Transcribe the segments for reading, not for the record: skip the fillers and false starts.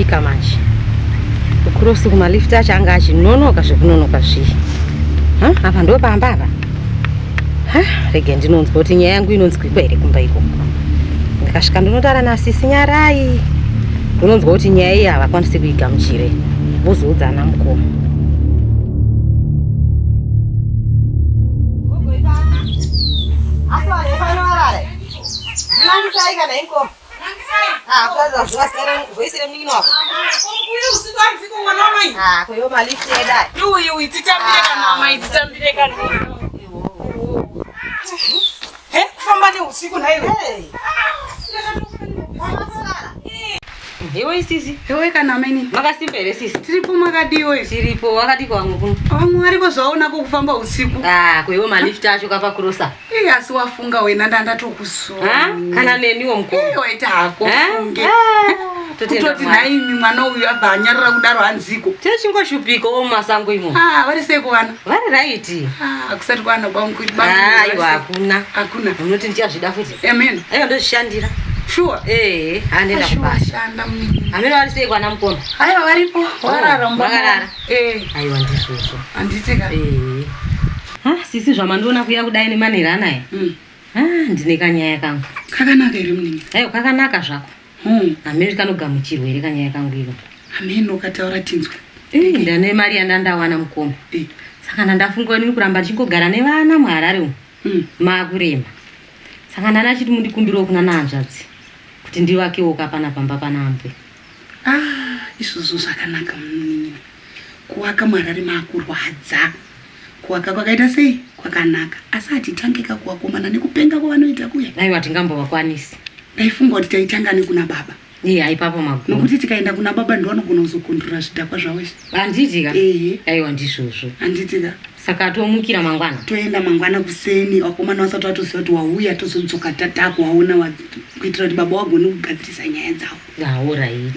Ndasvika manje. Kucross kumalift acho anga achinonoka zvekunonoka zviyi. Ha? Apa ndo pamba apa. Ha? Rege ndinonzwa kuti nyaya yangu inonzwikwa here kumba ikoko. Ndikasvika ndinotaura nasisi Nyarai. Ndinonzwa kuti nyaya iyi havakwanisi kuigamuchire. Vozoudza ana mukoma. Kufamba neusiku nhaiwe. Iwe sisi. Iwe kana ameni. Makasimba here sisi? Tiripo makadiwo isu. Tiripo wakadiko vamwe kuno. Vamwe variko zvaona ko kufamba usiku. Ah, kuiwe malift acho kapa kurosa. Iye asi wafunga wena ndandatokusuwa. Kana neniwo mukoma. Iye waita hako funge. Kutoti nhaimi mwana uyu abva anyarara kudaro hanziko. Techingoshupikawo mumasango imo. Ah, vari sei kuvana? Vari right. Ah, kusati kwana kwangu kuti baba. Ah, aiwa hakuna. Hakuna. Unoti ndichazvida futi. Amen. Aiwa ndozvishandira. Sure. Eh, handienda kubasa. Shanda munini. Amene vari sei kwana mukoma? Aiwa varipo. Warara mumba. Vakarara. Eh. Aiwa ndizvozvo. Handiti ka. Eh. Ha, sisi zvamandiona kuya kudai nemanhero anaya. Ah, ndine kanyaya kangu. Kakanaka here munini? Aiwa kakanaka zvako. Hameno kanogamuchirwa here kanyaya kangu iko. Hameno kataura tinzwe. Eh, ndane mari yandandawana mukoma. Eh. Saka ndandafunga inini kuramba ndichingogara nevana muHarare umu. Makurema. Saka ndana achiti mundikumbirawo kuna nahanzvadzi kuti ndivakewo kapana pamba pana ambuya. Ah, izvozvo zvakanaka munin'ina. Kuwaka muHarare makurwadza. Kuwaka kwakaita sei? Kwakanaka. Asi hatitange ka kuwakomana nekupenga kwavanoita kuya. Aiwa tingambovakwanisi. Ndaifunga kuti taitanga nekuna baba. Iya ipapo maguru. Nokuti tikaenda kuna baba ndivanogona kuzokondrora zvidhakwa zvavo izvi. Handiti ka? Ehe. Aiwa ndizvozvo. Handiti ka? Saka tomukira mangwana. Toenda mangwana kuseni vakomana vasati vatoziva kuti wauya tozodzoka tatakuvaona kuitira kuti baba vagone kugadzirisa nyaya dzavo. Alright.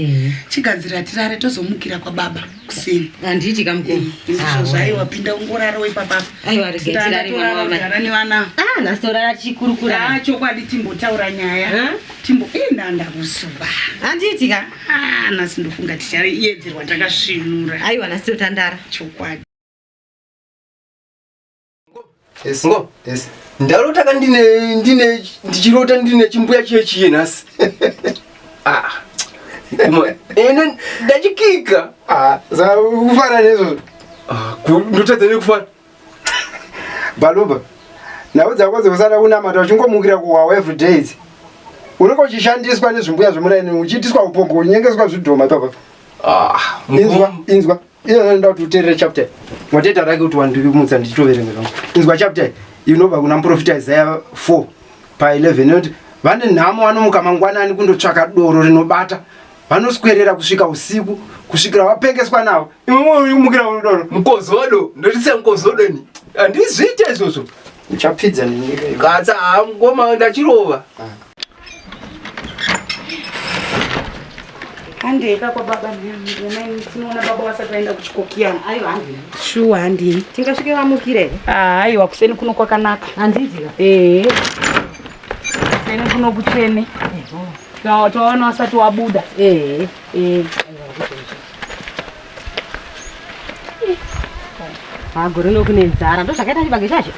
Chigadzira tirare tozomukira kwababa kuseni. Handiti ka mukoma. Ndizvo zvaiwa pinda ungorarawo ipapa. Aiwa regai tirare mwana wamai. Gara nevana. Ah nhasi torara tichikurukura. Ah chokwadi timbotaura nyaya. Timbo enda ndakusuva. Handiti ka? Ah nhasi ndofunga tichaiyedzerwa takasvinura. Aiwa nhasi totandara. Chokwadi. Yes. Ngo. Yes. Ndarota ka ndine ndine ndichirota ndine chimbuya chiye chiye nhasi. Ah. Kuma ene ndachikika. Ah, saka kufara nezvo. Ah, ndotadza nekufara. Baluba. Nhau dzako dzekusada kunamata uchingomukira kuwawa every day idzi. Unenge uchishandiswa nezvimbuya zvemuraini uchiitiswa upombwe uchinyengeswa zvidhoma ipapa. Ah, inzwa, inzwa. Iyo ndoda kuti uteerere chapter. Wateta rake kuti wandimutsa ndichitoverenga zvangu. Inzwa chapter inobva kuna muprofita Isaiah 4 pa 11 inoti vane nhamo vanomuka mangwanani kundotsvaka doro rinobata vanoswerera kusvika usiku kusvikira vapengeswa navo. Imwe mumukira doro. Mukozodo, ndotitsa mukozodo ini. Handizviite izvozvo. Uchapfidza nenyika iwe. Katsa ngoma ndachirova. Handei ka kwababa nai tinoona baba vasati vaenda kuchikokiyana. Aiwa handei. Shuwa handei. Tingasvike vamukire here? Ah, aiwa kuseni kuno kwakanaka. Handiti ka? Ehe. Kuseni kuno kutsvene. Tawaona wasati wabuda. Ehe. Eh. Ah, gore rino kune nzara ndozvakaita chibage chacho.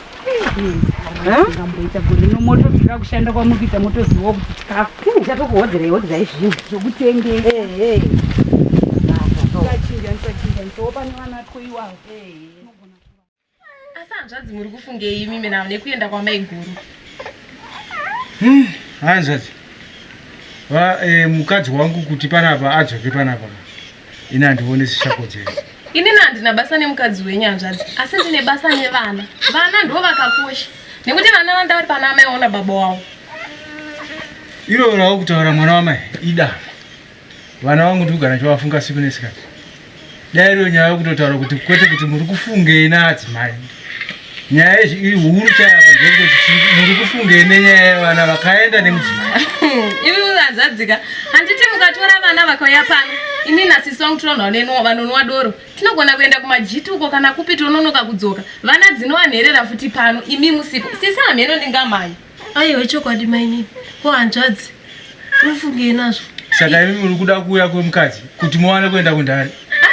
Ngamboita gore rino motobvira kushanda kwamukuita motoziva kuti chikafu. Ndichatokuhodzerei hodzai zvinhu. Zvokutengesa. Ehe. Tisachinjanisa chinjanisawo pane vana twoiwawo. Asi hanzvadzi muri kufungei imimi now nekuenda kwamaiguru? Hanzvadzi va eh, mukadzi wangu kuti panapa adzoke panapa ini handione zvichakodzera. Inini handina basa nemukadzi wenyu hanzvadzi, asi ndine basa nevana. Vana ndo vakakosha nekuti vana vanoda vari pana amai vaona baba wavo. Iro rawo kutaura mwana wamai idama. Vana vangu ndikugara ndichivafunga siku nesikati. Dai iriyo nyaya yekutotaura kuti kwete kuti muri kufungei naadzimai. Nyaya iri huru chaiyo apa ndeyekutoti muri kufungei nenyaya yevana vakaenda nemudzimai. Imi hanzvadzika, handiti mukatora vana vakauya pano, ini nasisi wangu tinoona vanonwa doro. Tinogona kuenda kumajiti uko kana kupi tononoka kudzoka. Vana dzinova nherera futi pano, imi musipo. Sisi hameno ndingamhanya. Aiwa chokwadi mainini. Ko hanzvadzi, mufungei nazvo? Saka imi muri kuda kuuya kwemukadzi kuti muwane kuenda kundari.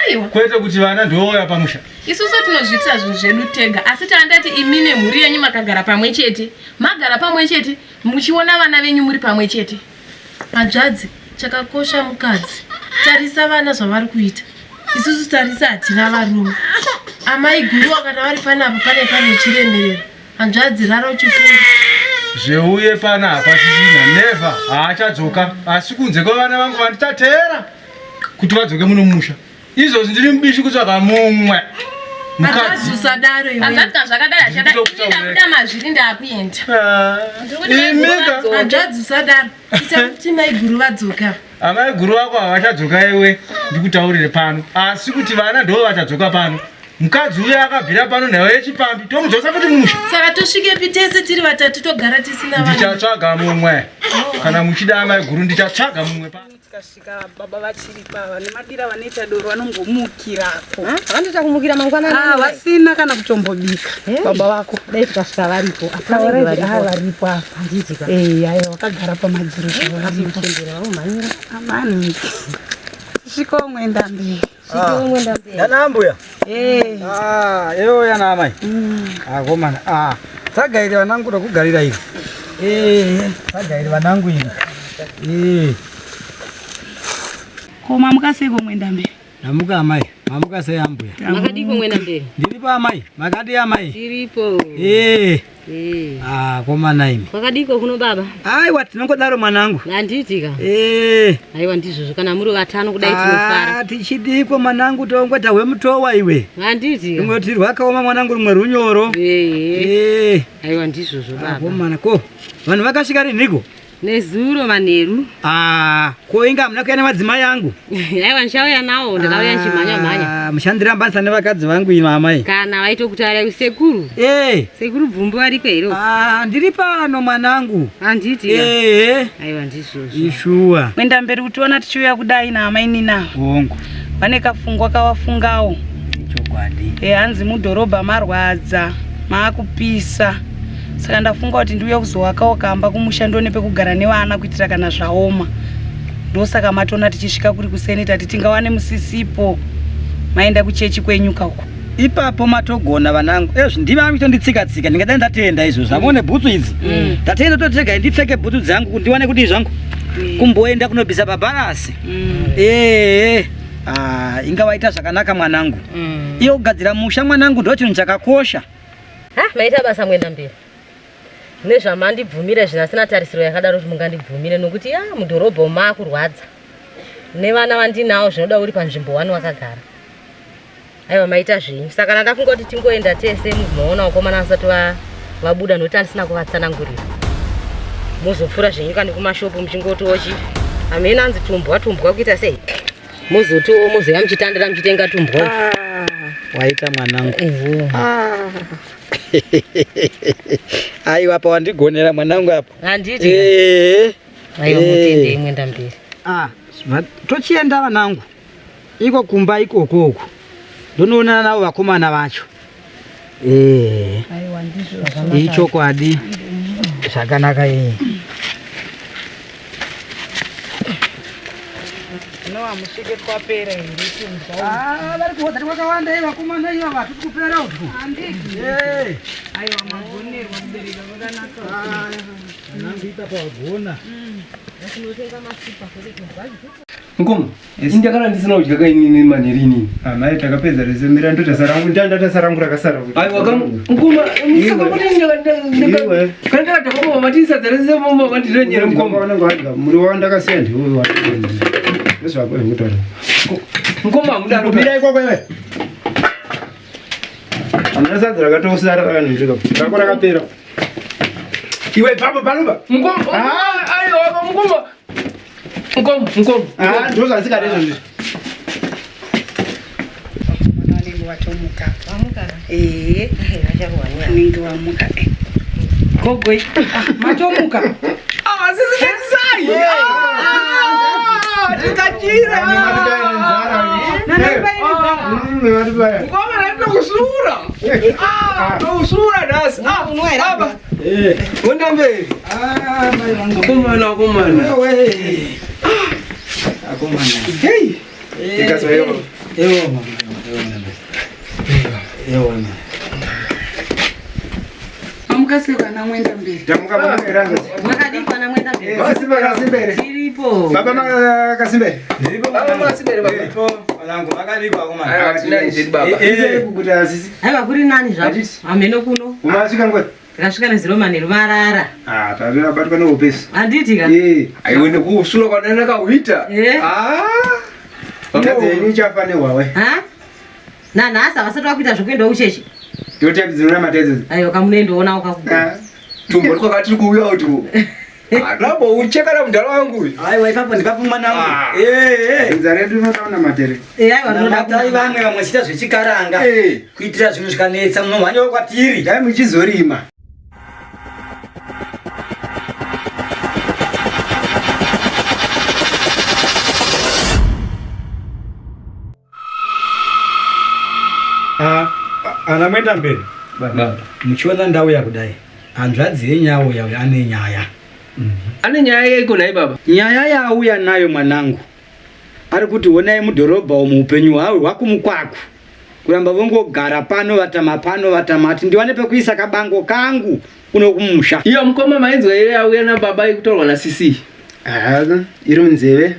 Aiwa. Kwete kuti vana ndouya pamusha. Isusu tinozviitira zvinhu zvedu tega asi tandati imi nemhuri yenyu makagara pamwe chete. Magara pamwe chete muchiona vana venyu muri pamwe chete. Hanzvadzi, chakakosha mukadzi. Tarisa vana zvavari kuita. Isusu tarisa hatina varume. Amai guruwa kana vari panapa pane pane chiremerera. Hanzvadzi rara uchifunga. Zveuye pana hapasisina never haachadzoka asi kunze kwevana vangu vandichateera kuti vadzoke muno mumusha. Izvozvi ndiri mubishi kutsvaga mumwe mukadzi. Usadaro iwe. Hanzvadzi kana zvakadai hachadai. Ini ndabuda mazviri ndakuenda. Imika. Hanzvadzi usadaro. Ita kuti maiguru vadzoka. Amai guru vako havachadzoka iwe ndikutaurire pano asi kuti vana ndo vachadzoka pano. Mukadzi uya akabvira pano nhau yechipambi tomudzosa futi mumusha. Saka tosvikepi tese tiri vatatu togara tisina vana. Ndichatsvaga mumwe. Kana muchida amai guru ndichatsvaga mumwe pano. Tikasvika baba vachiripo ava nemadira vanoita doro vanombomukirako. Vanoita kumukira mangwanani. Ah, vasina kana kutombobika baba vako. Dai tikasvika varipo. Asi Taura varipo. ah, varipo apa. Handiti ka. Eh, ayo vakagara pamadziro zvavo varipo. Vamhanyira. Amani. Svika umwenda mberi. Yana ambuya. Eh. Ah, eyo yana amai. Akomana. Ah, tsagaire vanangu rokugarira iri. Eh, tsagaire vanangu iri. Eh, Ko mamuka sei kumwenda mberi? namuka amai. Mamuka sei ambuya? Makadiko mwena mberi. Ndiripo amai. Makadi amai. Tiripo. Eh, Eh. ah, komana imi. Kwakadiko kuno baba. Aiwa tinongodaro mwanangu. Handiti ka. Eh. Aiwa ndizvozvo kana muri vatano kudai tinofara. Ah, tichidiko mwanangu tongweta hwemutowa iwe. Handiti ka. Rumwe rutivi rwakaoma mwanangu rumwe runyoro. Eh. Eh, Aiwa ndizvozvo baba. akomana ko. Vanhu vakasvika rinhiko? Nezuro manheru. Ah, ko inga hamuna kuya nemadzimai angu. Aiwa ndichauya nawo ndakauya ndichimhanya mhanya. Ah, mushandirambanisa nevakadzi vangu ino amai. Kana vaitokutaura sekuru. Eh, Sekuru bvumbu variko here? ah, ndiri pano mwanangu. Handiti ka. Eh, Aiwa ndizvozvo. ishuwa. Mwenda mberi kutiona tichiuya kudai naamaini navo. Hongu, Vane kafungwa kawafungawo. chokwadi. Eh, hanzi mudhorobha marwadza maakupisa saka ndafunga kuti ndiuye kuzowakawo kamba kumusha ndione pekugara nevana kuitira kana zvaoma ndosaka matona tichisvika kuri kuseni tati tingawane musisipo maenda kuchechi kwenyuka uko Ipapo matogona vanangu. Ezvi ndimi vangu tsika ndingadai ndatenda izvozvo. Amone bhutsu idzi. Ndatenda totega ndipfeke bhutsu dzangu kuti ndiwane kuti zvangu. Kumboenda kunobvisa pabharasi. Eh. Ah, inga waita zvakanaka mwanangu. Iyo kugadzira musha mwanangu ndo chinhu chakakosha. Ha, maita basa mwenda mberi. Nezvamandibvumira zvino asina tarisiro yakadaro kuti mungandibvumire nokuti ya mudhorobha umu maakurwadza. Nevana vandinawo zvinoda uri panzvimbo wani wakagara. Aiwa maita zvenyu. Saka kana ndafunga kuti tingoenda tese mugoona vakomana vasati vabuda nokuti andisina kuvatsanangurira. Muzopfuura zvenyu kandi kumashopu muchingotiwo chi hamene anzi tumbwa tumbwa kuita sei? Muzotiwo muzoya muchitandira muchitenga tumbwa. Waita mwanangu. Ewo. Aiwa apa wandigonera mwanangu apa. Handiti. Eh. Aiwa Eh. mutende mwenda mberi. Ah, tochienda vanangu. Iko kumba ikoko uko. Ndonoonana navo vakomana vacho. Eh. aiwa ndizvo Ichokwadi. Zvakanaka iyi. zvino hamusvike twapera here tumbwa Ah, vari kuhodha kwakawanda ivo vakomana ivo vatiri kupera utwu. handiti Eh. aiwa magonerwa kubereka kwakanaka Vanangu ipapa wagona. Mukoma, indakana ndisina kudya kainini manheru inini. Amai takapedza rese mira ndotasa rangu ndandatasa rangu rakasara. Aiwa ka mukoma, saka kuti Iwe. kana ndakadhakwa mama matisadza rese mama mandirenyere mukoma. Wanenge wadya muriwo wandakasiya ndiwo wa. Ndozvako zvekutaura. Mukoma hamudaro. Mira ikoko iwe. Hamuna sadza rakatosara rakanhundika. Rako rakapera. Iwe papo panopa. Mukoma, aiwa mukoma. Mukoma, mukoma. Ah, ndozvandisikade izvozvi. Vakomana vanenge vatomuka ehe vanenge vamuka Eh. gogoi Ah, matomuka Ah, sisi ndisai. Ah, tikachira. Mukoma ndinokusura. Ah, ndokusura nhasi. Ah, apa. Wenda mberi. Akomana, akomana. Vakomana. Hey. Ikazwa ewo. Ewo mama. Ewo mama. Mamuka sei vana mwenda mberi? Tamuka mama. Makadii kwana mwenda mberi? Masimba kasimbere. Tiripo. Baba makasimbere. Ndiripo Baba makasimbere baba. Ndiripo. Vanangu makadii vakomana. Aiwa, hatina njeri baba. Izere kuguta sisi. Aiwa kuri nani zvako? Handiti. Hameno kuno. Umasvika ngoi. Takasvika nezuro manheru marara. Ah, tabatwa nehope. Handiti ka? Eh. Aiwe nekusula kwanana kahuita. Eh. Ah. Mukadzi yenyu ichafa nehwawe. Ha? Nanhasi havasati vakuita zvekuendawo kuchechi. Ndotype dzinonamata idzodzo. Aiwa kamunendoona wakakuga. Ah. Tumbo twakati kuuya kuti. Rambo ucheka na mudhara wangu uyu. Aiwa ipapo ndipapo mwanangu. Ah. Eh eh. Dzinza redu rinoda kunamata here? Eh, aiwa rinoda Namatai kunamata. vamwe vamwe chiita zvechikaranga. Eh. Kuitira zvinhu zvikanetsa munomhanya kwatiri. Dai muchizorima. Ana mwenda mberi. Muchiona ndau yakudai. Hanzvadzi yenyu auya uyu ane nyaya. Ane nyaya yeiko nhai baba? Nyaya yaauya nayo mwanangu. Ari kuti honai mudhorobha umu upenyu hwawe hwakumukwaku. Kuramba vongogara pano vatama pano vatama ati ndiwane pekuisa kabango kangu kuno kumusha. Iyo mukoma mainzwa here yauya nababa ikutorwa nasisi. Ah, iri munzeve.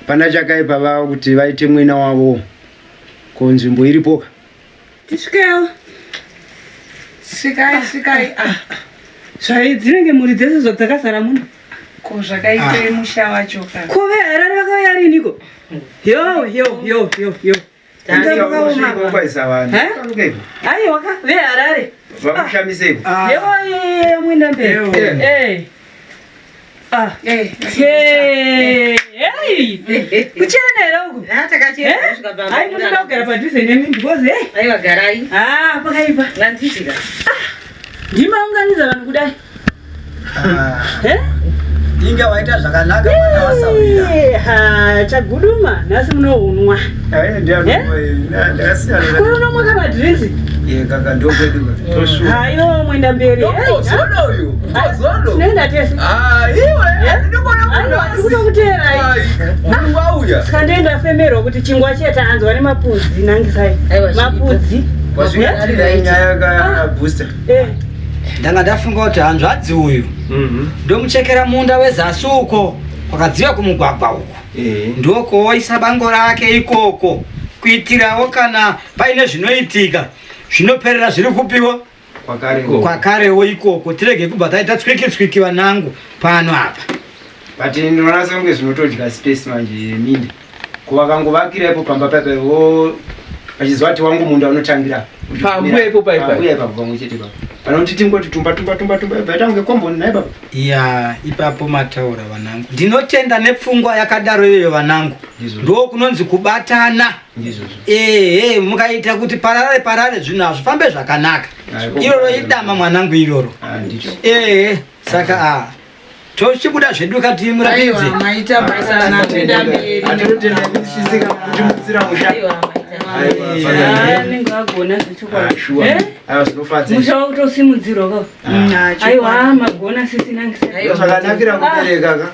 Pana chakaipa vavo kuti vaite mwena wavo. Ko nzvimbo iripoka. Tisvikewo. Svikai, svikai. Ah. Zvai dzinenge mhuri dzese zvadzakazara muno. Ko zvakaitei musha wacho ka? Ko veHarare vakauya riniko? Yo, yo, yo, yo, yo. Ndakaoma. Kwaisa vanhu. Eh? Aiwa ka veHarare. Vakushamisei. Yewo mwenda mberi. Eh. Ah. Eh. Hey. Kuchena here uku? Ah, takachena kusvika pamba. Ai ndinoda kugara padhuze nemi because hey. Aiwa garai. Ah, pakaipa. Handiti ka? Ndimaunganidza vanhu kudai. Eh? Inga waita zvakanaka mwana wasawira. Eh, ha, chaguduma nhasi munohunwa. Eh, ndakasiyana. Kuri unomwa kamadhirinzi. Eh, kaka ndokwedu. Hayo mwenda mberi. Ndokozodo uyu. Ndokozodo. Tinoenda tese. Ah, iwe. Ndinokuona Aiwa, ndikutokuteerai. Munhu wauya. Saka ndoenda femerwa kuti chingwa chete anzwa nemapudzi nangisai. Aiwa, chiripo. Mapudzi. Wazvitira nyaya ka booster. Eh. Ndanga ndafunga kuti hanzvadzi uyu ndomuchekera munda wezasi uko kwakadziwa kumugwagwa uko. Eh. Ndokooisa bango rake ikoko kuitirawo kana paine zvinoitika zvinoperera zviri kupiwa Kwakare. kwakarewo ikoko tirege kubva taita tswiki tswiki vanangu pano apa. But ndinoona sekunge zvinotodya space manje minda. Ko vakangovakira ipo pamba paipa wo vachiziva kuti wangu munda unotangira. Pambuya ipo paipa. Pambuya ipapo pamwe chete ipapo. Pana kuti tingoti tumba tumba tumba tumba ibva tange komboni naye baba. Ya ipapo mataura vanangu. Ndinotenda nepfungwa yakadaro iyoyo vanangu. Ndizvo. Ndo kunonzi kubatana. Ndizvozvo. Ehe mukaita kuti parare parare zvinhu hazvifambe zvakanaka. Ah, iko- Iroro idama mwanangu iroro. Ah, ndicho. Ehe saka a tochibuda zvedu kati muratidze. Aiwa, maita basa ana mwenda mberi. Atinotenda sisi kana kutimutsira musha. Aiwa maita. Aiwa, Ah, anenge agona zvechokwadi. Ah, sure. Eh? Aiwa zvinofadza. Musha wakutosimudzirwa ka. Aiwa, magona sisi nangisai. Ndozvakanakira kubereka ka.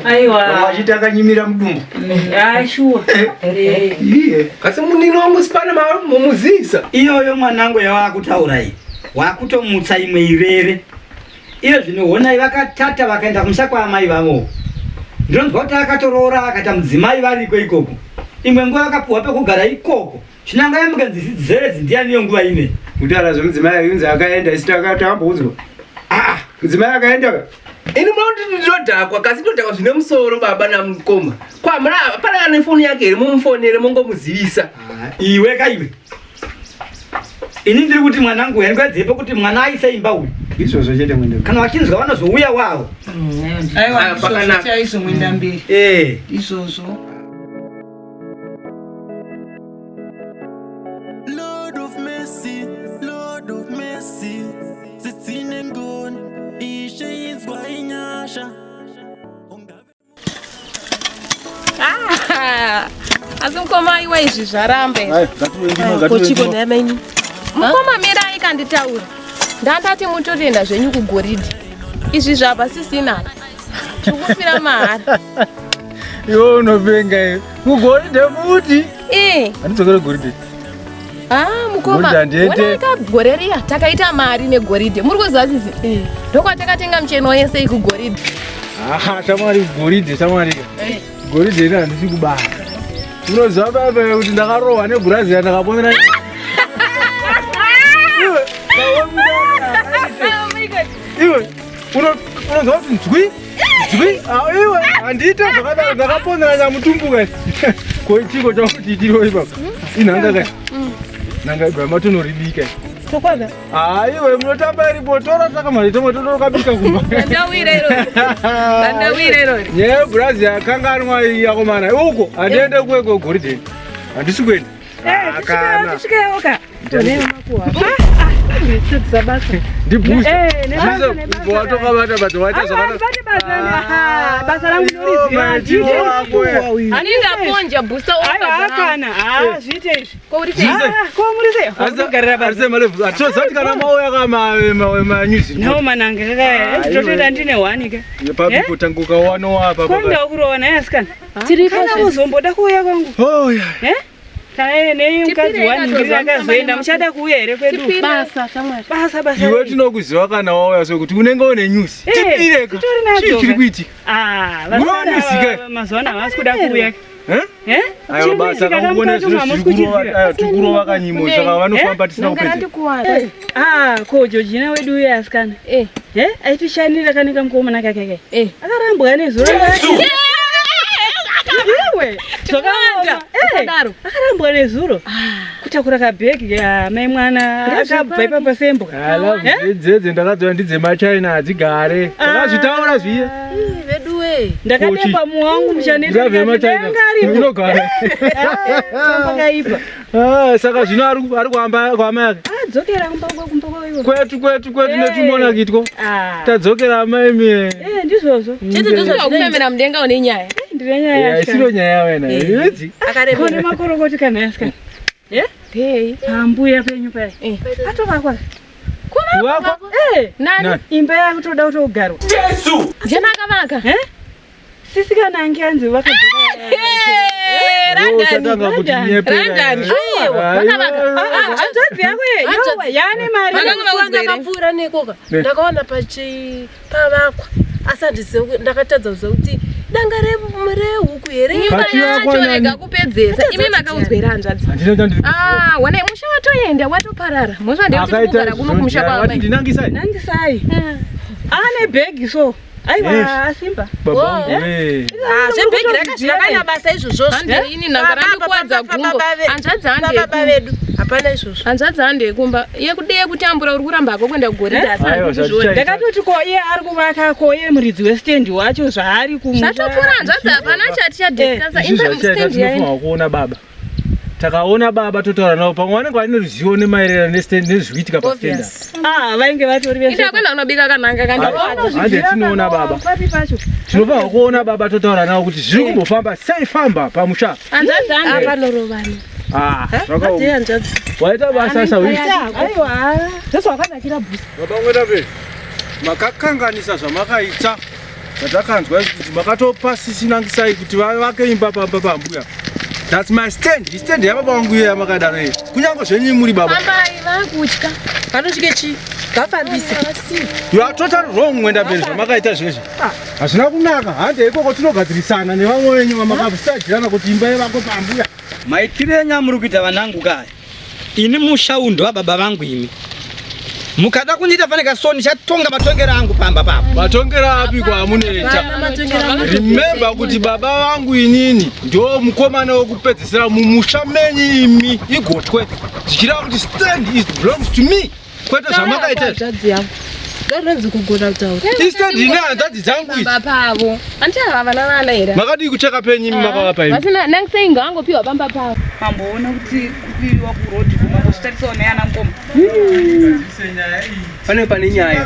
Aiwa. Vamwe vachiti akanyimira mudumbu. Ah, sure. Eh. Iye. Kasi munini wangu sipana mumuzisa. Iyoyo mwanangu yawakutaura iyi wakutomutsa imwe irere. Iyo zvino honai vakatata vakaenda kumusha kwaamai vavo. Ndinonzwa kuti akatoroora akaita mudzimai variko ikoko. Imwe nguva vakapuhwa pekugara ikoko. Chinanga yamuka nzizi dzere ndiyani iyo nguva ine. Kutaura zvemudzimai yunzi akaenda isu takamboudzwa. Ah, mudzimai akaenda. Ini munondi ndinodhakwa kasi ndinodhakwa zvine musoro baba namukoma. Kwa muna pana ane foni yake here mumufonere mongomuzivisa. Iwe ka iwe. Ini ndiri kuti mwanangu yangadzipo kuti mwana aise imba uyu. Izvozvo chete mwende. Kana vachinzwa vanozouya wavo. Aiwa, Ah, ndizvozvo pakanaka. chaizvo mwenda mberi. Eh. Izvozvo. Lord of mercy, Lord of mercy, sitsine ngoni, ishe inzwa inyasha. Ah, asi mukoma aiwa izvi zvaramba izvi. Kochiko nhai maini. Mukoma mirai kanditaura. Ndandati mutoenda zvenyu kugoridhe. Izvi zvapa sisina. Tikufira mahara. Iwe unopenga iwe. Kugoridhe futi. Eh. Handidzokere goridhe. Ah, mukoma. Wona gore riya takaita mari negoridhe. Muri kuziva sisi? Eh. Ndokwatakatenga micheno yese ikugoridhe. Ah, shamwari goridhe shamwari. Eh. Goridhe iri handisi kubaya. Unoziva baba kuti ndakarohwa nebhurazi yandakaponera. Iwe unonzwa kuti nzwi nzwi ah, iwe handiite zvakadaro ndakaponera nyamutumbuka ko chiko chakuti itiriwo ipapa inhanga kai nhanga ibva matonoribika Chokwadi? Ah, iwe munotamba iripo tora saka mari tomwe totokabika kumba. Ndawira iro. Ndawira iro. Nyaya yebhurazi yakanganwa iyi yakomana. Uko handiende kuweko goridhe. Handisi kuenda. Eh, Akana. tisvikewo ka. Ndibhusta. Eh, nebasa, nebasa. Watokabata bata waita zvakanaka. Bate basa. Basa rangu ndoriziva. Maitiro ako, eh. Anenge aponja booster Aiwa akana. Ah, zviite izvi. Ko uri sei? Ah, ko muri sei? Kugarira basa. Arise malevu. Atozati kana mauya ka ma ma ma news. No mananga kaka. Ah, Totoita iwe. ndine hwani ka. Papi kutanga ukawana apa. Kwanda kurova naye asikana. Tiripo Kana zve. kuzomboda kuuya kwangu. Oh yeah. Eh? Kana nei mukadzi Tipirei wanhingi katoza akazoenda muchada kuuya here kwedu? Basa shamwari. Basa basa. Iwe tinokuziva kana wauya so kuti unenge une news. Eh, Tipireka. titori nadzo Chii chiri ka. kuitika? Ah, Unonesika. vasikana mazuva ano havasi kuda kuuya. Eh? Eh? Aiwa basa kakuona zviro zviri kurova, aiwa tiri kurova kanyimo saka vanofamba tisina kupedza. Ah, ko Georgina wedu uye asikana. Eh. Eh, aitishanira kane kamukomana kake kake. Eh. Akarambwa nezuro. Iwe, Zvakawanda. Eh, Usadaro. akarambwa nezuro. Kutakura kabhegi ya mai mwana akabva ipapa sembwa. Alavu dzedze ndakadziona ndidzemachina hadzigare. Ndakazvitaura zviye. Veduwe. Ndakadepa muwangu mushaniro. Love yemachina. Inogara. Pakaipa. Ah, saka zvino ari ari kuhamba kuhama yake. Adzokera kumba kwa kumba kwa iwe. Kwetu kwetu kwetu Eh. netumona kitwo. Ah. Tadzokera amai mie. Eh, ndizvozvo. Chete ndozvakufemera mudenga une nyaya. Ndine nyaya Yeah, yasikana. isiro nyaya wena. Idzi. Kone makorokoti kana yasikana. Eh? Hey. Pambuya penyu paya. Eh. Atovakwa. Wakwa. Eh, Nani? Nani? imba yakutoda kutogarwa. Jena akavaka. Eh? Sisi kana ange anzi vakabva. Eh, Randani. Uchatanga kuti nyepera. Randani. Aiwa, vakavaka. Hanzvadzi yako ye, yowa, yaane mari. Vakanga vakudzwa here? Ndakapfuura nekoka. Ne. Ndakaona pachi pavakwa. Asi handizivi ndakatadza kuziva kuti danga rehuku here. Imba Pachivakwa yacho nani? rega kupedzesa. Imi makaudzwa here hanzvadzi? Handina chandiri. Ah, wana musha watoenda watoparara. Mhosva ndeyekuti Akaita kugara kuno kumusha Wati kwaamai. ndinangisai. Nangisai. Ane bhegi so. Aiwa, Yes. asimba. Baba wangu we. Zvebhegi rakazvinakanya basa izvozvozvo. Hande ini nhanga randikuwadza gumbo. Hanzvadzi hande Baba vedu hapana izvozvo. hanzvadzi hande yekumba yekude yekutambura uri kuramba hako kuenda kugoridhe asi Aiwa, handikuzviona. zvatichaita. Ndakatoti ko iye ari kuvaka ko iye muridzi westendi wacho zvaari kumusha. Zvatopfuura hanzvadzi hapana chatichadhiskasa. Izvi Imba zvachaita stendi yaenda. tinofanira kuona baba. Takaona baba totaura navo pamwe vanenge vane ruzivo nemaererano nezvikuitika pastand. Ah, vainge vatori vese. Ida kuenda kunobika kanhanga kandiwadza. Hande tinoona baba. Papi pacho. Tinofanira kuona baba totaura navo kuti zviri kumbofamba sei famba pamusha. Hanzvadzi hande. Panorovana. Ah, zvakaoma. Hanzvadzi. Waita basa sawi. Aiwa. Ndozvakanakira bhusi. Baba Ngwetape, makakanganisa zvamakaita zvatakanzwa kuti makatopa sisi nangisai kuti vavake imba pamba pambuya. That's my stand. Istand yababa vangu iya yamakadaro iyi. Kunyange zvenyu muri baba. Fambai vakutya. Panosvike chii? Ngafambise. You are totally wrong Ngwendapere zvamakaita zvezvi. Hazvina kunaka. Hande ikoko tinogadzirisana nevamwe venyu vamakasajirana kuti imba yevako pambuya. Maitiro enyu amuri kuita vanangu kaya. Ini musha uyu ndewababa vangu imi. Mukada kundiita fanika so ndichatonga matongero angu pamba papo. Matongero api kwamunoita? Remember kuti baba vangu inini ndo mukomana wekupedzisira mumusha menyu imi igotwe. Zvichireva kuti stand is belongs to me. Kwete zvamakaita izvi. Hanzvadzi yangu. Ngarinonzi kugona kutaura. Istand ine hanzvadzi dzangu idzi. Baba pavo. Handiti ava vana vana here? Makadii kucheka penyu imi makavapa imi? Vasina nangisei ngavangopiwa pamba pavo. Mamboona kuti kupiwa kurodhi kumambozvitarisawo naye ana mukoma. Pane pane nyaya.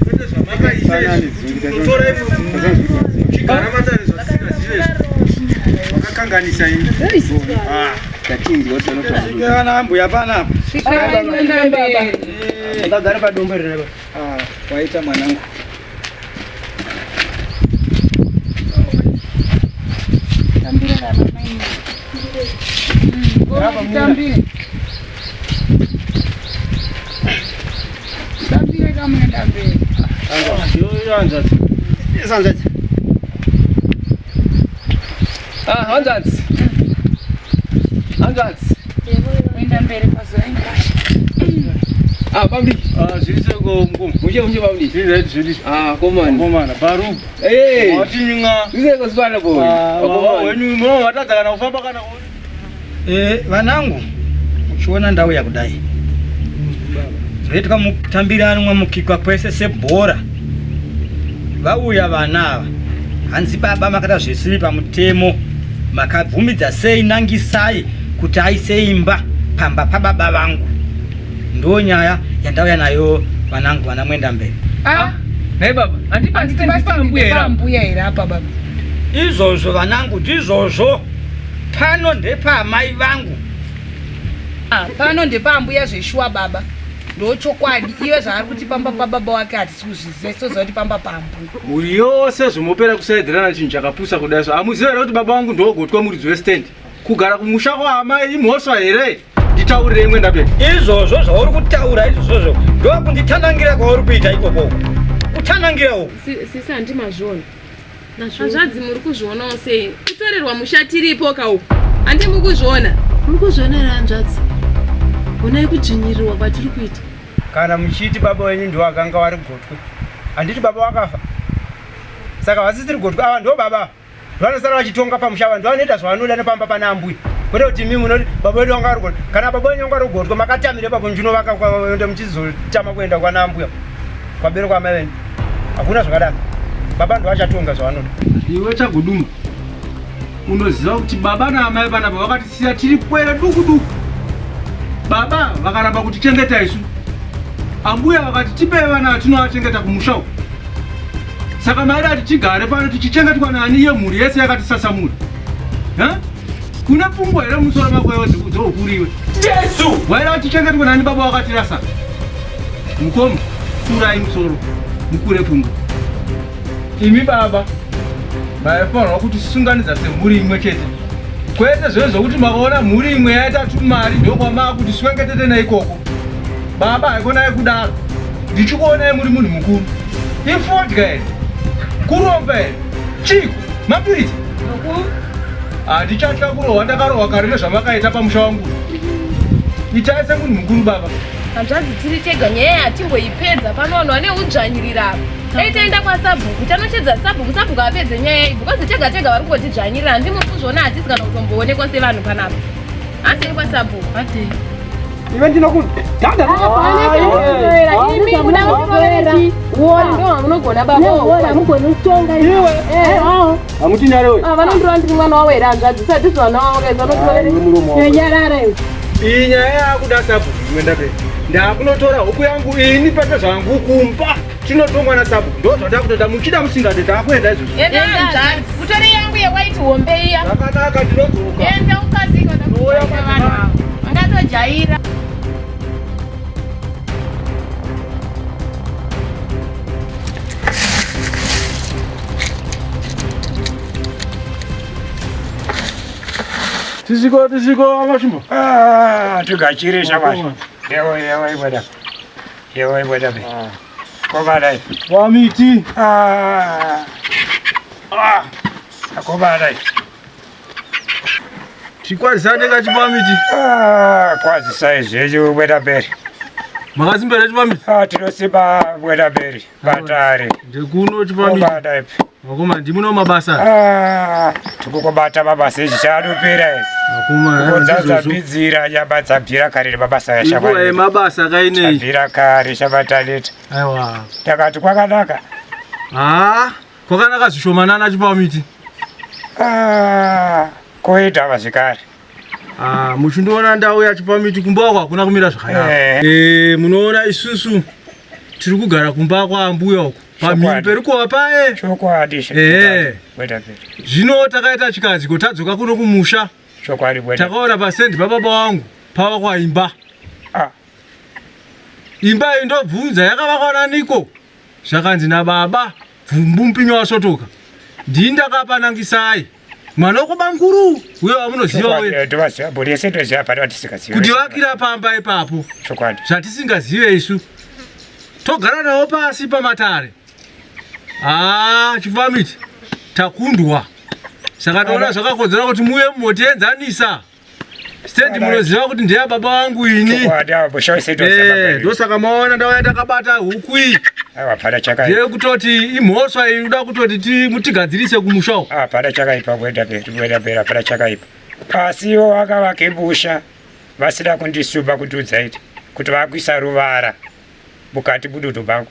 Kwete zvamakaita izvi. Kuti munotora imwe muchigara matare zvatisikazive izvi. Makakanganisa imi. Ah. Ndatinzwa kuti vanotaura. Kana ambuya panapa. Ndakagara padombo rine Ah, waita mwanangu. Tambire. Tambire kamuenda mberi. Hanzvadzi. Hanzvadzi. Ah, hanzvadzi. Hanzvadzi. Kuenda mberi kwazuva inkwasha. Ah, bambi. Ah, zviri seko mukoma. Mushe mushe bambi. Zviri zviri. Ah, komana. Komana, baru. Eh. Watinyinga. Zviri seko sibana boy. Ah, wenyu mo watadza kana kufamba kana Eh, vanangu uchiona ndau yakudai zvoitwa mutambiranwa mukikwa kwese sebhora vauya vana ava hanzi baba makaita zvisiri pamutemo makabvumidza sei nangisai kuti aise imba pamba pababa vangu ndo nyaya yandauya nayo vanangu vana mwenda mberi Ah, Nhai baba, handipambuya here apa baba? Izvozvo vanangu ndizvozvo pano ndepaamai vangu. Ah, pano ndepaambuya zveshuwa baba. Ndochokwadi iye zvaari kuti pamba pababa wake hatisi kuzviziva isu toziva kuti pamba paambuya. Mhuri yose zvomopera kusaidzirana chinhu chakapusa kudai so. Hamuziva here kuti baba vangu ndogotwa muridzi westand? Kugara kumusha kwaamai imhosva here? Nditaurirei mwenda mberi. Izvozvo zvauri kutaura izvozvozvo ndokunditanangira kwauri kuita ikoko. Kutanangira uku. Sisi handi mazviona. Hanzvadzi muri kuzvionawo sei? Kutorerwa musha tiripo ka uku. Handi mukuzviona? Muri kuzviona here hanzvadzi? Honai kudzvinyirirwa kwatiri kuita. Kana muchiti baba wenyu ndiwo akanga wari gotwe. Handiti baba wakafa. Saka vasisiri gotwe ava ndiwo baba. Vanosara vachitonga pamusha ava ndivo vanoita zvavanoda nepamba pana ambuya. Kwete kuti imi munoti baba vedu vanga vari gotwe. Kana baba wenyu vanga vari gotwe makatamira ipapo muchinovaka kwaende muchizotama kuenda kwana ambuya. Kwaberekwa amai venyu. Hakuna zvakadaro. Baba ndivo vachatonga zvavanoda. Iwe Chaguduma, unoziva kuti baba naamai panapa vakatisiya tiri pwere duku duku. Baba vakaramba kutichengeta isu. Ambuya vakati tipei vana vatinovachengeta kumusha uku. Saka maida ati tigare pano tichichengetwa nani iyo mhuri yese yakatisasamura? Ha? Kune pfungwa here mumusoro mako iwe dzoukuru iwe? Jesu! Waida kuti tichengetwe nani baba wakatirasa? Mukoma, kurai musoro, mukure pfungwa. Imi baba, maifanirwa kutisunganidza semhuri imwe chete. Kwete zve zvokuti makaona mhuri imwe yaita tumari ndokwamaakuti swengetete neikoko. Baba haikonai kudaro. Ndichikuonai muri munhu mukuru. Ifodya here? Kuromba here? Chiiko? Mapiritsi? Handichatya kurohwa ndakarohwa kare nezvamakaita pamusha wangu. Itai semunhu mukuru baba. Hanzvadzi tiri tega nyaya yatimboipedza pano vanhu vane udzvanyirira apa. Dai taenda kwasabhuku tanochedza sabhuku sabhuku apedze nyaya iyi because tega tega vari kungotidzvanyirira handi muri kuzviona hatisi kana kutomboonekwa sevanhu panapa. Handei kwasabhuku. Handei. Iwe ndinokudhanda. Imi kuda kutirovera uori ndo hamunogona baba. Hamugoni kutonga iwe. Hamutinyare we. Ah, vanondirova ndiri mwana wavo here hanzvadzi usati vana wavo kaizwa vanotirovera. Nyarara iwe. Iyi nyaya yakuda sabhuku iwe ndape. Ndakunotora huku yangu ini pete zvangu kumba. Tinotongwa nasabhuku ndo zvandakutoda muchida musingade takuenda izvozvo. Enda hanzvadzi. Utore yangu yewaiti hombe iya. Zvakanaka ndinodzoka. Enda ukasike Ndouya vanhu ava. Vangatojaira. Tisiko tisiko amashumba. Ah, tugachire shamwari. Yewo yewo ibwada. Yewo ibwada be. Kobada. Wamiti. Ah. Ah. Kobada. Tikwazisane kachipamiti. Ah, kwazisai zvenyu bweda mberi. Makasimbera chipamiti? Ah, tinosimba bweda mberi. Batare. Ndekuno chipamiti. Kobada ipi. Makoma ndimuno mabasa. Ah, tikukobata mabasa izvi chaanopera izvi. Makoma Kudzadzambidzira nyama dzabvira kare nemabasa Inguva yashamwari. yemabasa kainei. Dzabvira kare shamataneta. Aiwa. Takati kwakanaka. Ah, kwakanaka zvishomanana chipamiti. Ah, koita vazvikare. Ah, muchindiona ndauya chipamiti kumba kwako hakuna kumira zvakanaka. Eh, munoona isusu tiri kugara kumba kwaambuya uko. Pamhiri perukova paye. Chokwadi. Eh. Bweda mberi. Zvino takaita chikadziko tadzoka kuno kumusha. Chokwadi bweda. Takaona pasendi pababa wangu pavakwa imba. Ah. Imba iyi ndobvunza yakavakwa naniko? Zvakanzi nababa bvumbu mupinyi wasotoka. Ndini ndakapa nangisai. Mwana wekwaBanguru uyo wamunoziva uye. Tovaziva bhuri yese toziva hapana watisingazive. Kuti vakira pamba ipapo. Chokwadi. Zvatisingazive isu. Togara navo pasi pamatare. Ah, chifamiti takundwa. Saka toona zvakakodzera kuti muuye mumotienzanisa. Stendi munoziva kuti ndeya baba vangu ini. Eh, ndosaka maona ndauya takabata huku iyi. Hapana chakaipa. Ndiye kutoti imhosva iyi uda kutoti mutigadzirise kumusha uko. Hapana chakaipa kuenda mberi, kuenda mberi hapana chakaipa. Asi ivo vakavake musha vasina kundisumba kundiudza iti kuti vakuisa ruvara mukati mudunhu mangu.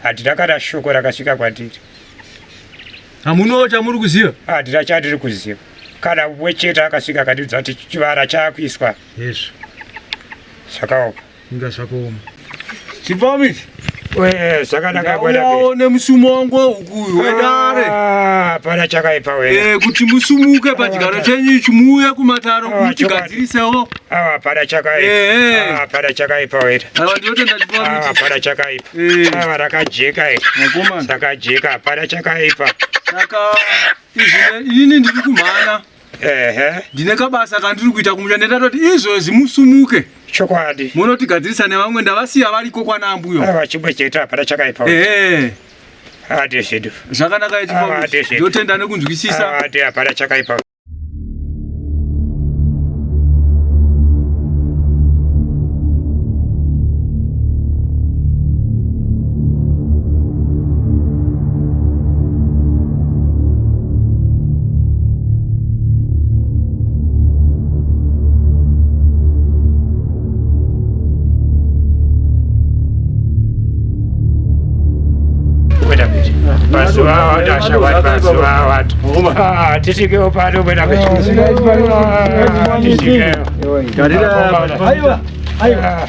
Handina kana shoko rakasvika kwandiri. Hamunawo chamuri kuziva? Handina chandiri kuziva. Kana mumwe chete akasvika akandiudza kuti chivara chakuiswa. Hezvo. Zvakaoma. Inga zvakaoma. Chipamiti. Wee, zvakanaka kwenda. Ndauyawo nemusumo wangu wehuku uyu wedare. Ah, pana chakaipa wee. Eh, kuti musumuke pachigaro chenyu ichi muuye kumataro Ah, mutigadzirisewo. Ah, pana chakaipa. Eh, eh. Ah, pana chakaipa wee. Aiwa ndinotenda chipamiti. Ah, pana chakaipa. Ah, rakajeka iri. Rakajeka, hapana chakaipa. Saka izvi inini ndiri kumhanya. Ehe. Ndine kabasa kandiri kuita kumusha ndatoti izvozvi musumuke. Chokwadi. Munotigadzirisa nevamwe ndavasiya variko kwana ambuyo. Aiwa chimwe chete hapana chakaipa. Ehe. Hadi zvedu. Zvakanaka Ah, ichi. ndizvo. Ndotenda nekunzwisisa. Hadi hapana chakaipa. Mazuva awanda shamwari, mazuva awanda. Ah, tisvikewo pano mwena Ah, tisvikewo. Aiwa, aiwa.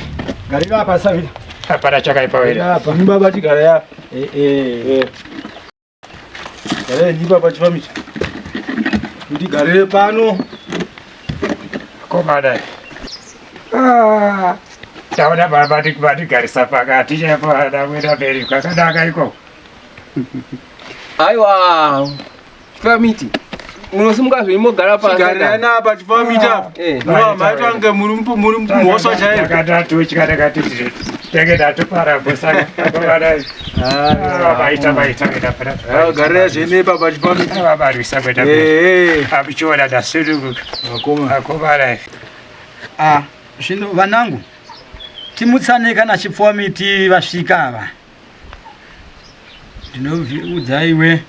Garira apa Savina. Hapana chakaipa wena. Apa. Ni baba chigara ya. Eh eh. Garira ni baba chifamiti. Ndigarire pano. Komana. Ah, taona baba vatigarisa pakati chaipo hana kuenda mberi kwakanaka ikoko. Aiwa, chifamiti. Munosimuka zvenyu mogara pasi. Chigarirani apa chifamiti apa. Munova maita kunge muri muri mhosva chaiyo. Takatutya takati tenge tatopara saka komana. Ah, maita maita kuenda pana. Garira zvenyu ipapa chifamiti. Vabarwisa kuenda mberi. Amuchiona ndasununguka. Akomana. Ah, zvino vanangu timutsane kana chipfuwa miti vasvika ava ndinoudza iwe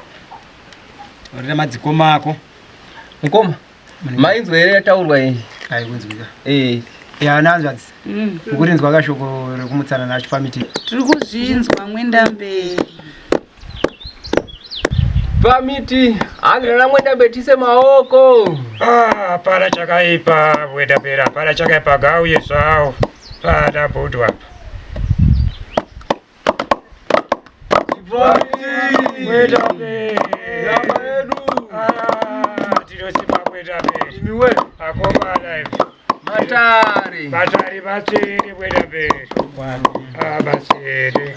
taurira madzikoma ako Mukoma, mainzwa here yataurwa iyi? Aikunzwika. Eh. Ya nanzvadzi. Mukurinzwa kashoko rekumutsana nachifamiti. Tiri kuzvinzwa mwenda mberi. Pamiti, hanzi mwenda betise maoko. Ah, hapana chakaipa mwenda mberi, hapana chakaipa ngauye zvawo. Pana bhudhu apa. Mwenda mberi. Ah, tinosimba mwenda mberi. Akomana ivi. Matare. Matare matsvene mwenda mberi. Ah, matsvene.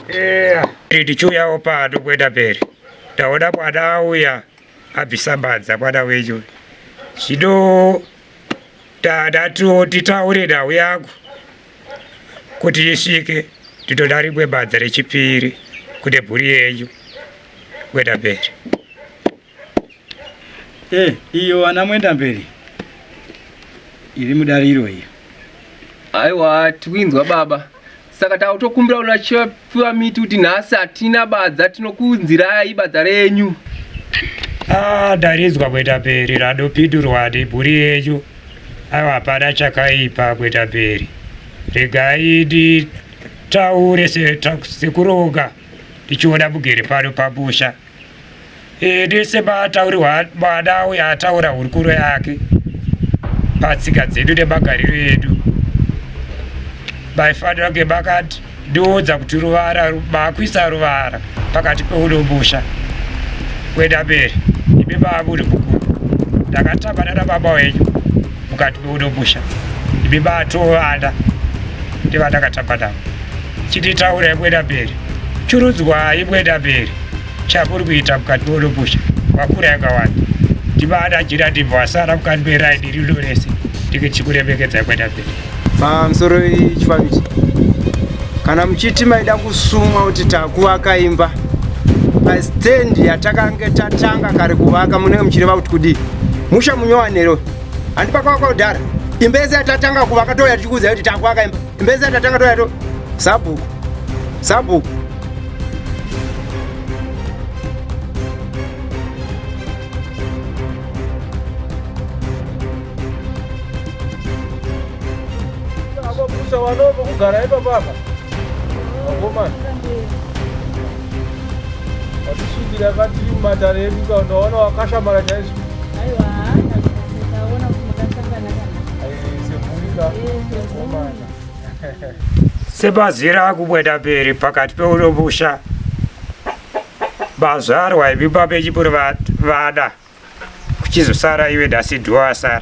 Eya. Tichiuyawo pano mwenda mberi. Ndaona mwana auya abvisa badza mwana wenyu. Zvino tadatiwo titaure nhau yangu kuti isvike ndinoda rimwe badza rechipiri kune mhuri yenyu mwenda mberi. Eh, iyo ana mwenda mberi iri mudariro iyo Aiwa, tikuinzwa baba. Saka tautokumbira una chifamiti kuti nhasi hatina badza tinokunzirai badza renyu. Ah, ndarinzwa mwenda mberi ranopindurwa nemhuri yenyu. Aiwa hapana chakaipa mwenda mberi. Regai nditaure sekuronga ndichiona mugere pano pamusha. Ini semataurirwa mwana uyu ataura hurukuro yake patsika dzedu nemagariro edu. Maifanira kunge makandiudza kuti ruvara makuisa ruvara pakati peuno musha kuenda mberi. Imi maamuri mukuru. Ndakatambana nababa wenyu mukati meuno musha. Imi matovana ndevandakatamba navo. Chinditaurai mwenda mberi. Churudzwai mwenda mberi. Chamuri kuita mukati meuno musha. Wakura yakawanda. Ndibada jira ndibva wasara mukati meraini rino rese ndikuchikuremekedzai kuenda mberi. Pamusoro chifamiti kana muchiti maida kusumwa kuti takuvaka imba pastendi yatakange tatanga kare kuvaka munenge muchireva kuti kudii musha munyowanero handi pakavakwa kudhara imba yese yatatanga kuvaka touya tichikuudzai kuti takuvaka imba imba yese yatatanga touya to sabhuku sabhuku Apo wanova kugara ipapa apa. Vakomana. Vatisvikira katiri mumatare edu ka unoona wakashamara chaizvo. Aiwa, ndaona kuti makasangana kana. Semhuri ka. Vakomana. Sebazira akubweda mberi pakati peuno musha bazvarwa imi baba muri vana kuchizosara iwe nhasi ndiwe wasara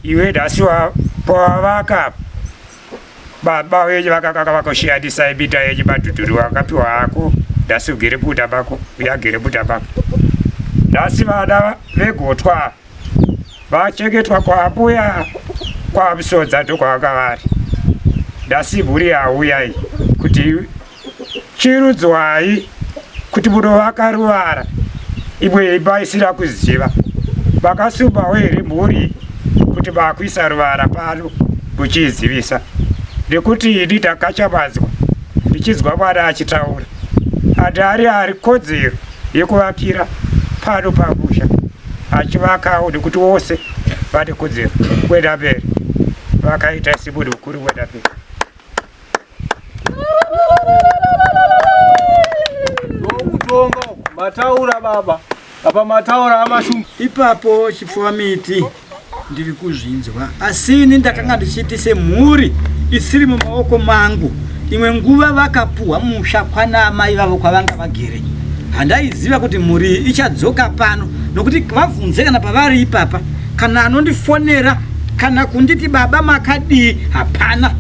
iwe nhasi pawavaka baba venyu vakakaka vakoshiyanisa minda yenyu madhudhuri wakapiwa ako nhasi ugere munda mako uye agere munda mako nhasi vana vegotwa vachengetwa kwaambuya kwamusodza ndokwavanga vari nhasi mhuri yauya iyi kuti chirudzwai kuti munovaka ruvara imwe imba isina kuziva vakasumbawo here mhuri kuti vakuisa ruvara pano muchiizivisa nekuti ini ndakachamadzwa ndichinzwa mwana achitaura andi ari ari kodzero yekuvakira pano pamusha achivakawo nekuti wose vane kodzero kuenda mberi vakaita semunhu mukuru kuenda mberi Ndokutonga uku. Mataura baba. Apa mataura amashumba. Ipapo chipfuva miti ndiri kuzvinzwa asi ini ndakanga ndichiti semhuri isiri mumaoko mangu imwe nguva vakapuhwa musha kwana amai vavo kwavanga vagere handaiziva kuti mhuri iyi ichadzoka pano nokuti vabvunze kana pavari ipapa kana anondifonera kana kunditi baba makadii hapana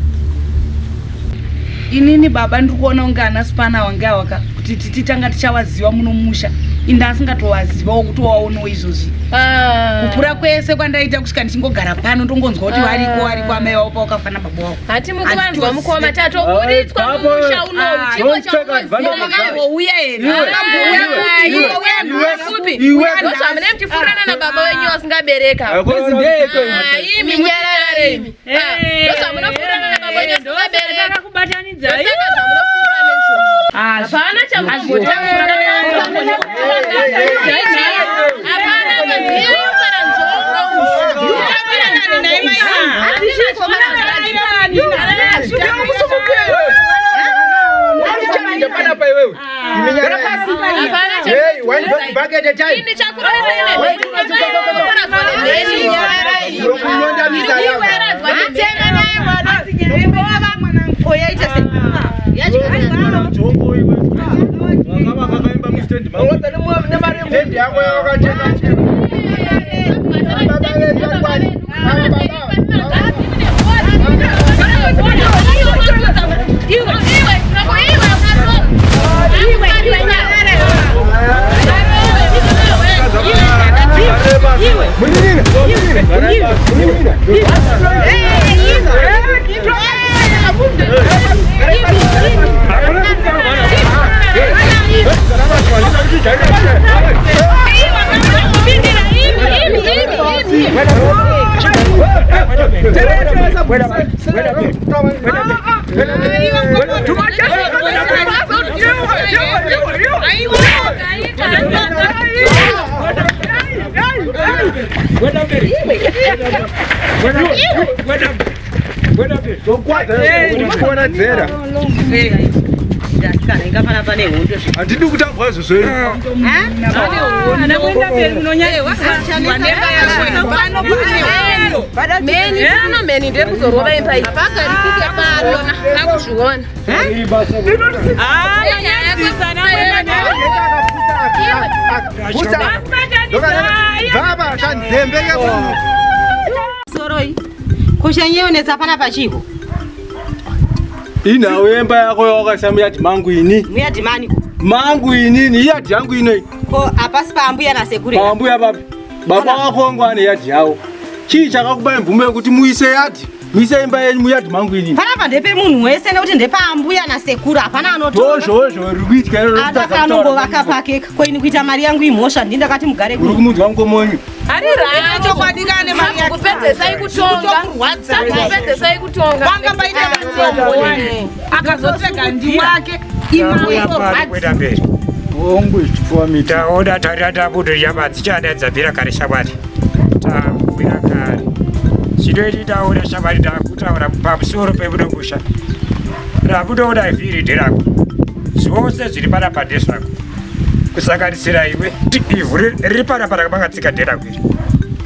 inini baba ndiri kuona kunge ana spana wange awaka kuti titi tanga tichawaziva muno musha inda asingatowazivawo kuti waonawo izvozvi Ah. kukura kwese kwandaita kusvika ndichingogara pano ndongonzwa kuti variko variko amai vavo pawakafana baba wavo hati mukuvanzwa mukoma tatoburitswa mumusha unowu chiko chaunouya here ndozvamune muchifurana nababa wenyu vasingabereka imi nyarare imi ndozvamunofurana nababa wenyu vasingabereka ndosaka zvamunofurana izvozvo hapana chamunombotaura hapana Panapa iwewe. Hey, one bucket at a time. Stendi yako yakachena. Kuona dzera. Asikana inga pana pane hondo zve. Handidi kutambwa izvozvo ini. Meni pano meni ndekuzorova imba iyi. Hapagarikike pano nakuzviona. Baba kanzembe kemunhu. Soroi. Kushanyeonetsa pana pachiko. Inhau yemba yako yawakaisa muyadhi mangu ini. Muyadhi maniko. Mangu inini iyadhi yangu inoi. Ko hapasi paambuya nasekuru. Paambuya papi? Baba wako wangu ane yadhi yawo. Chii chakakubai mvumo yekuti muise yadhi? Muise imba yenyu muyadhi mangu inini. Panapa ndepemunhu wese nekuti ndepaambuya nasekuru hapana anotora. Ndozvozvo riri kuitika iroro. Adaka anongovaka pake ko ini kuita mari yangu imhosva ndini ndakati mugare Uri kumunzwa mukomonyu. Ari right. Chokwadi kane mari yake. Kupedzesai kutonga. Kupedzesai kutonga. Panga paita mari akazotega ndiwake Kuenda mberi. Taona tarira tabudo nyama dzichada dzabvira kare shamwari. Tabvira kare. Chinoiti taona shamwari takutaura pamusoro pebudo musha. Rabudoona vhiri nderako. Zvose zviri panapa ndezvako. Kusanganisira iwe. Ivhu riri panapa rakamakatsika nderako iri.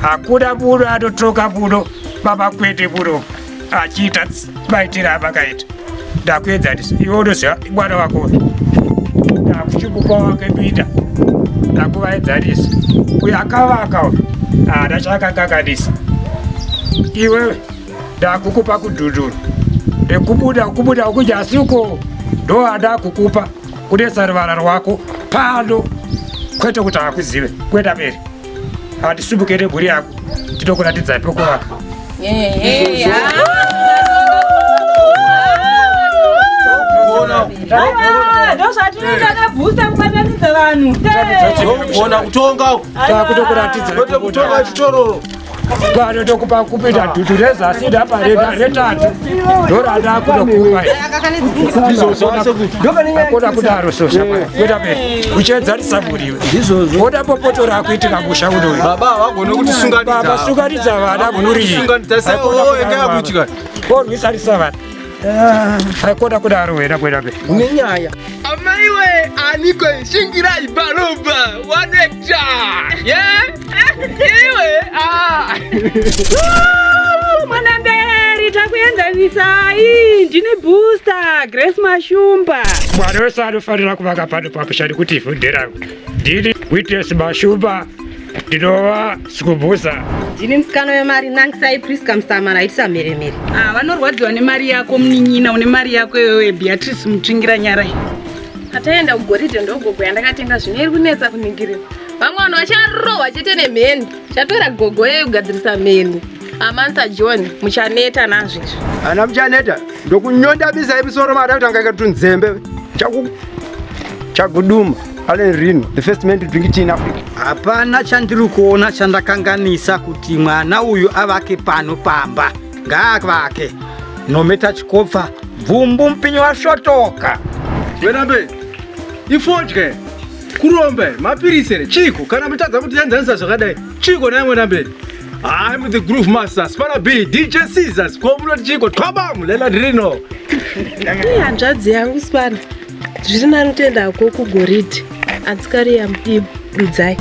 Hakuna budo anotoka budo baba kwete budo achiita maitiro amakaita. Ndakuenzanisa iwe unoziva mwana wako uyu ndakuchimupa wake minda ndakuvaenzanisa uyu akavaka uyu haana chaakakanganisa iwewe ndakukupa kudhudhuru ndekubuda kubuda kunyasi uko ndo andakukupa kunetsa ruvara rwako pano kwete kuti hakuzive kuenda mberi handisumuke nemhuri yako ndinokuratidzai pekuvaka Ndozvatinoita kabhusta kubatanidza vanhu. Gona kutonga. Takutokuratidza Kwete kutonga chitororo. Pano tokupa kupinda dhutu rezasi rapa retatu ndorada kutokupa akona kudaro sosha kuita mberi uchiedzanisa muriwe oda popoto rakuitika musha unoyu Baba havagoni kutisunganidza. Baba sunganidza vana mhuri Sunganidza sei? Oh, engai kuitika. Korwisanisa vana aikona kudaro wena kuenda mberi Une nyaya. Amaiwe aniko shingirai baruba wanekta. Yeah? Iwe ah. Mwana mberi takuenzanisai. Ndini booster Grace Mashumba. Mwana wese anofanira kuvaka pano pamusha nekuti ivhu nderangu. Ndini Witness Mashumba ndinova Sikumbuza. Ndini musikana wemari Nangisai Priska Musamana aitisa mheremhere. Ah, vanorwadziwa nemari yako munin'ina une mari yako iwewe Beatrice Mutsvingira Nyarai. Pataenda kugoridhe ndogogo yandakatenga zvino iri kunetsa kuningirira. Vamwe vanhu vacharohwa chete nemheni. Chatora gogo yeyo kugadzirisa mheni. Amantha John muchaneta nazvo izvi. Ana muchaneta ndokunyondabisa imisoro mada kutanga ikatunzembe chaku chakuduma Allen Rino the first man to drink tea in Africa. Hapana chandiri kuona chandakanganisa kuti mwana uyu avake pano pamba. Ngaavake. Nometa chikopfa bvumbu mupinyi wasvotoka. Wena mberi. Ifodye. Kurombe, mapirisi here, chiko kana mutadza kutienzanisa zvakadai. Chiko naye mwena mberi. I'm the groove master, Spanner B, DJ Caesars, ko munoti chiko, twabam, Leonard Rino. Ii hanzvadzi yangu Sipana, zviri nani kutoenda hako kugoridhe. Atsikari yamudimu, dudzai.